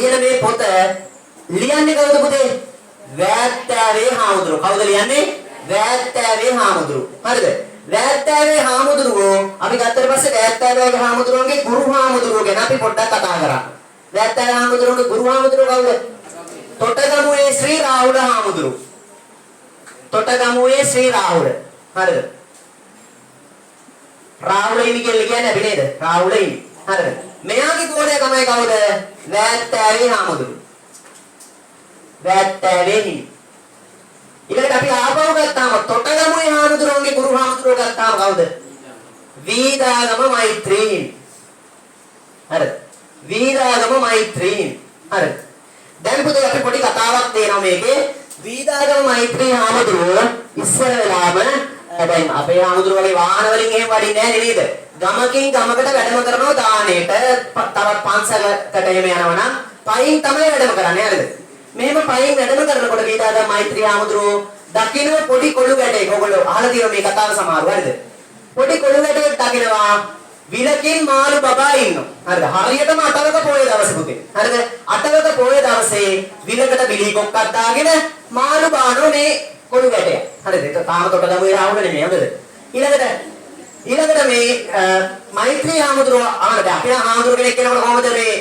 ලියන මේ පොත ලියන්නේ කවුද පුතේ? වෑත්තෑවේ හාමුදුරුවෝ. කවුද ලියන්නේ? වෑත්තෑවේ හාමුදුරුවෝ. හරිද? වෑත්තෑවේ හාමුදුරුවෝ අපි ගත්තට පස්සේ වෑත්තෑවේ හාමුදුරුවන්ගේ ගුරු හාමුදුරුවෝ ගැන අපි පොඩ්ඩක් කතා කරා. වෑත්තෑවේ හාමුදුරුවන්ගේ ගුරු හාමුදුරුවෝ කවුද? තොටගමුවේ ශ්‍රී රාහුල හාමුදුරුවෝ. තොටගමුවේ ශ්‍රී රාහුල. හරිද? රාහුල හිමි කියලා කියන්නේ අපි නේද? රාහුල හිමි. හරිද? මෙයාගේ ගෝලයා තමයි කවුද? වෑත්තෑවේ හාමුදුරුවෝ. වෑත්තෑවේ හිමි. ඊළඟට අපි ආපහු ගත්තාම තොටගමුවේ හාමුදුරුවන්ගේ ගුරු හාමුදුරුවෝ ගත්තාම කවුද? වීදාගම මෛත්‍රී හිමි. හරිද? වීදාගම මෛත්‍රී හිමි. හරිද? දැන් පුතේ අපි පොඩි කතාවක් තියෙනවා මේකේ. වීදාගම මෛත්‍රී හාමුදුරුවෝ ඉස්සර වෙලාම දැන් අපේ හාමුදුරුවෝ වගේ වාහන වලින් එහෙම වඩින්නේ නැහැ නේද? ගමකින් ගමකට වැඩම කරනවා දානෙට, තවත් පන්සලකට එහෙම යනවා නම් පයින් තමයි වැඩම කරන්නේ හරිද? මෙහෙම පයින් වැඩම කරනකොට වීදාගම මෛත්‍රී හාමුදුරුවෝ දකින්න පොඩි කොළු ගැටයක්. ඔයගොල්ලෝ අහලා තියෙනවා මේ කතාව සමහරව හරිද? පොඩි කොළු ගැටයක් දකිනවා විලකින් මාළු බබා ඉන්නවා. හරිද? හරියටම අටවක පොය දවසේ පුතේ. හරිද? අටවක පොය දවසේ විලකට බිලී කොක්කක් දාගෙන මාළු බානෝ මේ කොළු ගැටය. හරිද? ඒක තාම තොටගමුවේ රාහුල නෙමෙයි හරිද? ඊළඟට මේ මෛත්‍රී හාමුදුරුවෝ අහන දැන් අපේ හාමුදුරුවෝ කෙනෙක් කෙනකොට කොහොමද මේ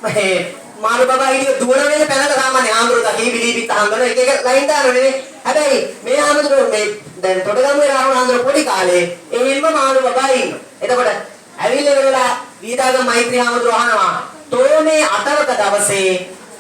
මේ මාළු බබා හිටිය දුවන වෙලේ පැනලා සාමාන්‍ය හාමුදුරුවෝ දකී බිලී පිට හංගන එක එක ලයින් දානවනේ නේ. හැබැයි මේ හාමුදුරුවෝ මේ දැන් තොටගමුවේ රාහුල හාමුදුරුවෝ පොඩි කාලේ එහෙම්ම මාළු බබා ඉන්නවා. එතකොට ඇවිල්ලා ඉවරලා වීදාගම මෛත්‍රී හාමුදුරුවෝ අහනවා තෝ මේ අටවක දවසේ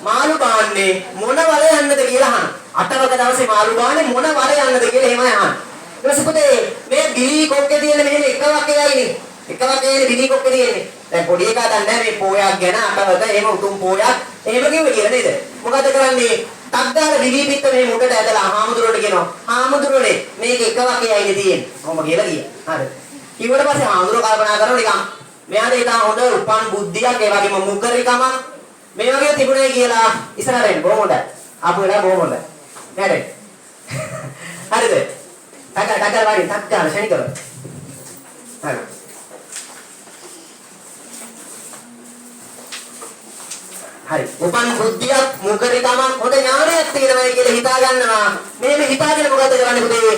මාළු බාන්නේ මොන වල යන්නද කියලා අහනවා. අටවක දවසේ මාළු බාන්නේ මොන වල යන්නද කියලා එහෙමයි අහන්නේ. ඊට පස්සේ පුතේ මේ බිලී කොක්කේ තියෙන මෙහෙම එක වකයයිනේ. එක වකයයිනේ බිලී කොක්කේ තියෙන්නේ. දැන් පොඩි එකා දන්නේ නැහැ මේ පෝයක් ගැන අටවක එහෙම උතුම් පෝයක් එහෙම කිව්වේ කියලා නේද? මොකද කරන්නේ? ටක් ගාලා බිලී පිට මෙහෙම උඩට ඇදලා හාමුදුරුවන්ට කියනවා හාමුදුරුවනේ මේක එක වකයයිනේ තියෙන්නේ. කොහොම කියලා කිය. හරි. කිව්වට පස්සේ හාමුදුරුවෝ කල්පනා කරනවා නිකන් මෙයාට ඉතින් හොඳ උපන් බුද්ධියක් ඒ වගේම මුකරිකමක් මේ වගේ තිබුණේ කියලා ඉස්සරහට එන්න බොහොම හොඳයි. ආපු වෙලාව බොහොම හොඳයි. නේද? හරිද? ටක ටක වාඩි ටක් ගාලා ෂණිකව. හරි. හරි. උපන් බුද්ධියක් මුකරිකමක් හොඳ ඥානයක් තියෙනවායි කියලා හිතා ගන්නවා. මෙහෙම හිතාගෙන මොකද කරන්නේ පුතේ?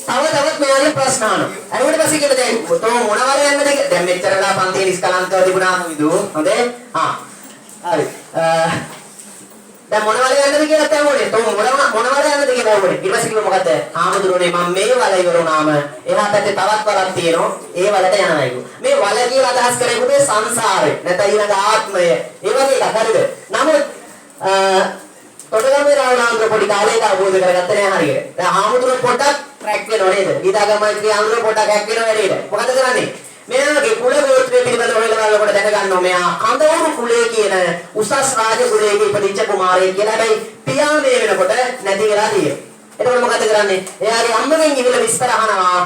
තව තවත් මෙයාගෙන් ප්‍රශ්න අහනවා. අරුවට පස්සේ කියලා දැන් තෝ මොන වල යන්නද කියලා. දැන් මෙච්චර වෙලා පන්තියේ නිස්කලංකව තිබුණා විදු. හොඳේ? ආ. හරි. දැන් මොන වල යන්නද කියලා ඇහුවනේ. තෝ මොන වල යන්නද කියලා ඇහුවනේ. ඊට පස්සේ කිව්වා මොකද්ද? හාමුදුරුවනේ මම මේ වල ඉවර වුණාම එහා පැත්තේ තවත් වලක් තියෙනවා. ඒ වලට යනවා කිව්වා. මේ වල කියලා අදහස් කරේ පුතේ සංසාරේ. නැත්නම් ඊළඟ ආත්මය. ඒ වගේ එකක්. හරිද? නමුත් තොටගමුවේ රාහුල හාමුදුරුවෝ පොඩි කාලේක අවබෝධ කරගත්තේ නෑ හරියට. දැන් හාමුදුරුවෝ පොඩ්ඩක් ට්‍රැක් වෙනව නේද? ගීතාගමයි හාමුදුරුවෝ පොඩ්ඩක් හැක් වෙනව වැඩේට. මොකද කරන්නේ? මෙයාගේ කුල ගෝත්‍රය පිළිබඳව හොයලා බලනකොට දැනගන්නවා මෙයා කඳවුරු කුලයේ කියන උසස් රාජ කුලයක ඉපදිච්ච කුමාරයෙක් කියලා. හැබැයි පියා මේ වෙනකොට නැති වෙලා තියෙනවා. එතකොට මොකද කරන්නේ? එයාගේ අම්මගෙන් ඉවිල විස්තර අහනවා.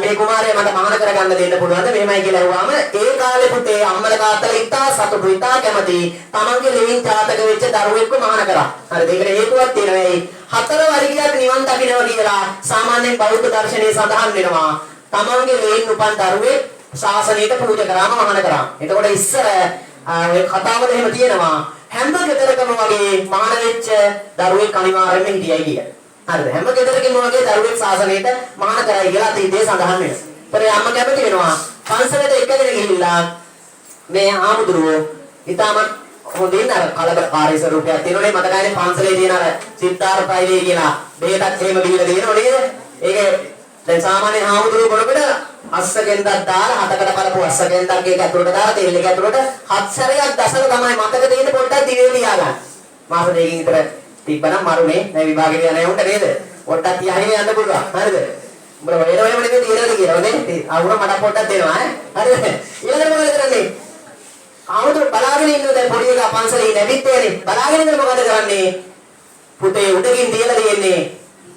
මේ කුමාරයා මට මහාන කරගන්න දෙන්න පුළුවන්ද මෙහෙමයි කියලා ඇහුවාම ඒ කාලේ පුතේ අම්මලා තාත්තලා ඉතා සතුටු ඉතා කැමති තමන්ගේ ලෙයින් ජාතක වෙච්ච දරුවෙක්ව මහාන කරා. හරිද? ඒකට හේතුවක් තියෙනවා. ඒ හතර වර්ගයක් නිවන් දකින්නවා කියලා සාමාන්‍යයෙන් බෞද්ධ දර්ශනයේ සඳහන් වෙනවා. තමන්ගේ ලෙයින් උපන් දරුවෙක් ශාසනයට පූජා කරාම මහාන කරා. එතකොට ඉස්සර ඔය කතාවල එහෙම තියෙනවා හැම ගෙදරකම වගේ මහාන වෙච්ච දරුවෙක් අනිවාර්යයෙන්ම හිටියයි කියලා. හරිද? හැම ගෙදරකම වගේ දරුවෙක් ශාසනයට මහාන කරයි කියලා අතීතයේ සඳහන් වෙනවා. ඒතර අම්මා කැමති වෙනවා පන්සලට එක්කගෙන ගිහිල්ලා මේ ආමුදුරුවෝ ඉතාමත් හොඳින් අර කලබලකාරී ස්වරූපයක් තියෙනවනේ මතකයිනේ පන්සලේ තියෙන අර සිද්ධාර්ථ තෛලය කියලා බෙහෙතක් එහෙම බීලා තියෙනව නේද? ඒක දැන් සාමාන්‍ය ආමුදුරුවෝ බොනකොට අස්ස ගෙන්දක් දාලා හතකට පරපු අස්ස ගෙන්දක් ඒක ඇතුළට දාලා තෙල් එක ඇතුළට හත් සැරයක් දසල තමයි මතක තියෙන පොඩ්ඩක් දිවේ තියාගන්න. මාස දෙකකින් විතර තිබ්බනම් මරුනේ නෑ විභාගෙට යන උන්ට නේද? පොඩ්ඩක් තියාගෙන යන්න පුළුවන්. හරිද? උඹලා වෙන වෙනම නෙමෙයි තියෙනවද කියලා. හොඳේ? ආවුන මට පොඩ්ඩක් දෙනවා ඈ. හරිද? ඊළඟට මොකද කරන්නේ? ආවුද බලාගෙන ඉන්නව දැන් පොඩි එකා පන්සලේ නැගිට්ටේනේ. බලාගෙන ඉඳලා මොකද කරන්නේ? පුතේ උඩකින් තියලා තියෙන්නේ.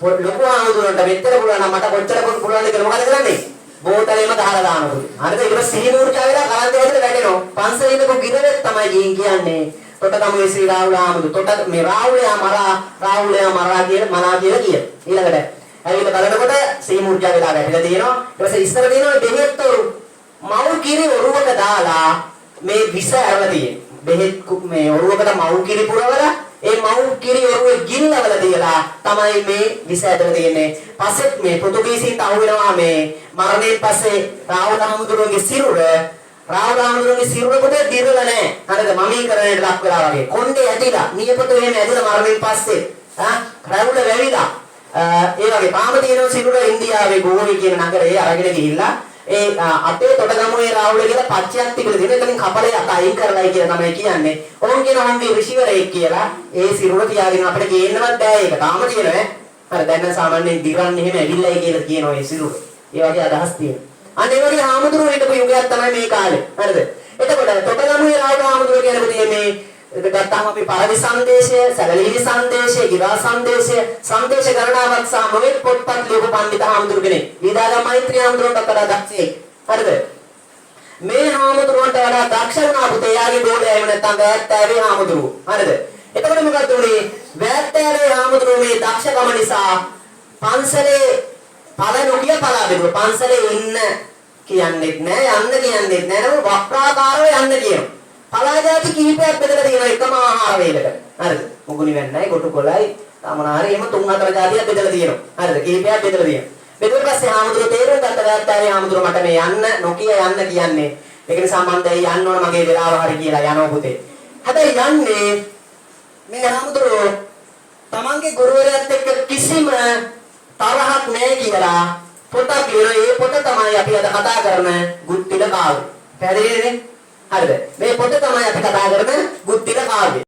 ලොකු ආමුදුරන්ට මෙච්චර පුළුවන් නම් මට කොච්චර පුළුවන්ද කියලා මොකද කරන්නේ? බෝතලෙම ගහලා දානවා පුතේ. හරිද? ඊට පස්සේ සිහි මූර්ඡා වෙලා කරන්ට් ඇතුලේ වැටෙනවා. පන්සලේ ඉන්නකො ගිරවෙත් තමයි ගිහින් කියන්නේ. තොටගමුවේ ශ්‍රී රාහුල ආමුදු තොට මේ රාහුලයා මරා රාහුලයා මරා කියලා මනා කියලා කිය. ඊළඟට ඇවිල්ලා බලනකොට සිහි මූර්ඡා වෙලා වැටිලා තියෙනවා. ඊට පස්සේ ඉස්සර තියෙනවා බෙහෙත් ඔරු මව් කිරි ඔරුවක දාලා මේ විස ඇරලා තියෙනවා. බෙහෙත් මේ ඔරුවකට මව් කිරි පුරවලා ඒ මව් කිරි ඔරුවේ ගිල්ලවල තියලා තමයි මේ විස ඇදලා තියෙන්නේ. පස්සෙත් මේ පෘතුගීසීන්ට අහු වෙනවා මේ මරණයෙන් පස්සේ රාහුල හාමුදුරුවන්ගේ සිරුර, රාහුල හාමුදුරුවන්ගේ සිරුර පොතේ දිරලා නැහැ. හරිද? මමීකරණයට ලක් වෙලා වගේ. කොණ්ඩේ ඇදිලා, නියපොතු එහෙම ඇදිලා මරණයෙන් පස්සේ රැවුල වැවිලා ඒ වගේ තාම තියෙන සිරුර ඉන්දියාවේ ගෝවි කියන නගරේ අරගෙන ගිහිල්ලා ඒ අතේ තොටගමුවේ රාහුල කියලා පච්චයක් තිබිලා තියෙනවා. එතනින් කපලේ අත අයින් කරලායි කියලා තමයි කියන්නේ. ඔවුන් කියන ඔවුන්ගේ ඍෂිවරයෙක් කියලා ඒ සිරුර තියාගෙන අපිට ගේන්නවත් බෑ ඒක. තාම තියෙනවා ඈ. හරි දැන් නම් සාමාන්‍යයෙන් දිරන්නේ එහෙම ඇවිල්ලායි කියලා කියනවා ඒ සිරුර. ඒ වගේ අදහස් තියෙනවා. අන්න ඒ වගේ හාමුදුරුවෝ හිටපු යුගයක් තමයි මේ කාලේ. හරිද? එතකොට තොටගමුවේ රාහුල හාමුදුරුවෝ කියන්නේ පුතේ මේ ගත්තාම අපි පරවි සංදේශය, සැලලිහිණි සංදේශය, ගිරා සංදේශය, සංදේශ ගණනාවක් සහ නොයෙක් පොත්පත් ලියපු පණ්ඩිත හාමුදුරු කෙනෙක්. වීදාගම මෛත්‍රී හාමුදුරුවන්ටත් වඩා දක්ෂයෙක්. හරිද? මේ හාමුදුරුවන්ට වඩා දක්ෂ වුණා පුතේ එයාගේ ගෝලයා එහෙම නැත්නම් වැත්තෑවේ හාමුදුරුවෝ. හරිද? එතකොට මොකද්ද උනේ? වැත්තෑවේ හාමුදුරුවෝ මේ දක්ෂකම නිසා පන්සලේ පළ නොකිය පලා බෙදුවා. පන්සලේ ඉන්න කියන්නෙත් නෑ, යන්න කියන්නෙත් නෑ. නමුත් වක්‍රාකාරව යන්න කියනවා. පලා ජාති කිහිපයක් බෙදලා තියෙනවා එකම ආහාර වේලකට. හරිද? මුගුණි වැන්නයි, ගොටු කොළයි, තමන හරි එහෙම තුන් හතර ජාතියක් බෙදලා තියෙනවා. හරිද? කිහිපයක් බෙදලා තියෙනවා. බෙදුවට පස්සේ හාමුදුරුවෝ තේරුම් ගත්ත වැත්තෑවේ හාමුදුරුවෝ මට මේ යන්න නොකිය යන්න කියන්නේ. ඒක නිසා මං දැන් යන්න ඕන මගේ වෙලාව හරි කියලා යනවා පුතේ. හැබැයි යන්නේ මේ හාමුදුරුවෝ තමන්ගේ ගුරුවරයාත් එක්ක කිසිම තරහක් නැහැ කියලා පොතක් ලියනවා. ඒ පොත තමයි අපි අද කතා කරන ගුත්තිල කාව්‍ය. පැහැදිලිද නේ? හරිද? මේ පොත තමයි අපි කතා කරන ගුත්තිල කාව්‍ය.